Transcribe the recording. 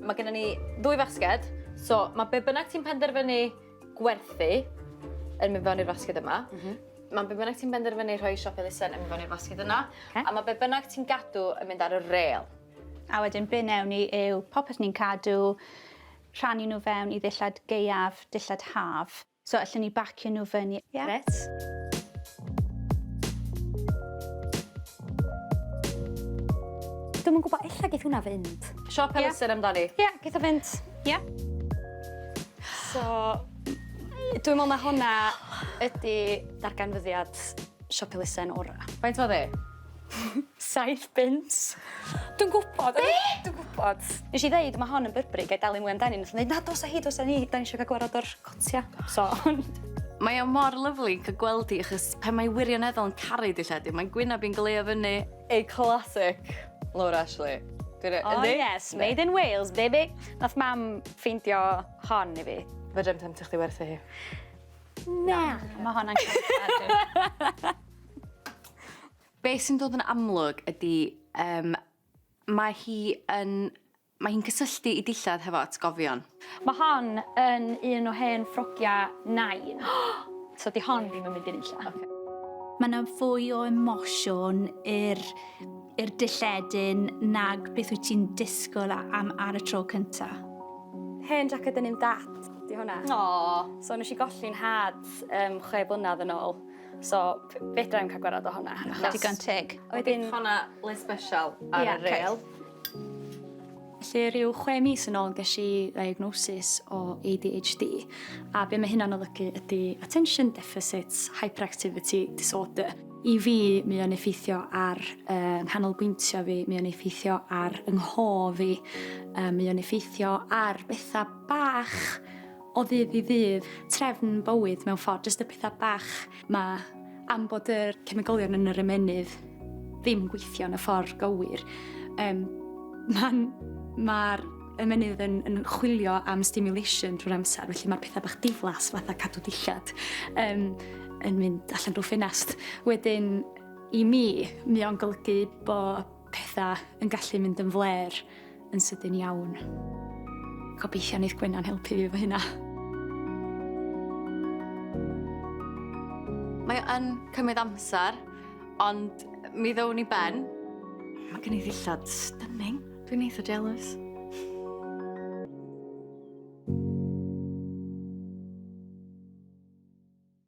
Mae gennym ni ddwy fasged, so mae be bynnag ti'n penderfynu gwerthu yn mynd fewn i'r fasged yma. Mm -hmm. Mae be bynnag ti'n penderfynu rhoi i siop elusen yn mynd fewn i'r fasged yna. Okay. A mae be bynnag ti'n gadw yn mynd ar y rêl. A wedyn be newn ni yw popeth ni'n cadw, rhannu nhw fewn i ddillad gaeaf, dillad haf. So allwn ni bacio nhw fyny. Ie. Grêt. Dwi'm yn gwybod, ella geith hwnna fynd. Siop elusen amdani. Ie, geith o fynd. Ie. So, dwi'n meddwl na hwnna ydy darganfyddiad siop elusen ora. Faint oedd e? 7 bunt. Dwi'n gwybod. Be? Dwi'n gwybod. Nes i ddeud mae hon yn Burberry, gai dalu mwy amdani. Nath o'n ddeud, na dos â hi, dos â ni, da ni eisiau cael gwarad o'r cotia. So, Mae o mor lyfli cael gweld hi achos pan mae wirioneddol yn caru dillad hi, mae'n gwynab hi'n goleuo fyny. A classic Laura Ashley. Dwi'n Oh yes, made in Wales, baby. Nath mam ffeindio hon i fi. Fedra i'm temtio chdi werthu hi. Na. Mae honna'n cael ei Be sy'n dod yn amlwg ydy yym mae hi yn mae hi'n cysylltu 'i dillad hefo atgofion. Mae hon yn un o hen ffrogia nain. So 'di hon ddim yn mynd i nunlla. Ocê. Mae 'na fwy o emosiwn i'r i'r dilledyn nag beth wyt ti'n disgwyl am ar y tro cynta. Hen jaced denim dad 'di hwnna. Aw. So nes i golli'n nhad yym chwe blynadd yn ôl. So fedra i'm ca'l gwarad o honna. Na. Digon teg. A wedyn... Honna le sbesial ar y rêl. Felly rhyw chwe mis yn ôl ges i ddiagnosis o ADHD a be mae hynna'n olygu ydy Attention Deficit Hyperactivity Disorder. I fi, mae o'n effeithio ar uh, nghanolbwyntio fi, mae o'n effeithio ar yng nghof fi, um, mae o'n effeithio ar bethau bach o ddydd i ddydd, trefn bywyd mewn ffordd, jyst y pethau bach 'ma am bod yr cemegolion yn yr ymennydd ddim yn gweithio yn y ffordd gywir. Um, Mae'n mae'r ymennydd yn, yn chwilio am stimulation drwy'r amser, felly mae'r pethau bach diflas fatha cadw dillad um, yn mynd allan drwy ffenast. Wedyn, i mi, mae o'n golygu bod pethau yn gallu mynd yn flêr yn sydyn iawn. Gobeithio neith Gwenan helpu fi efo hynna. Mae o yn cymryd amser, ond mi ddown i ben. Mae gen i ddillad stunning. Dwi'n eitha jealous.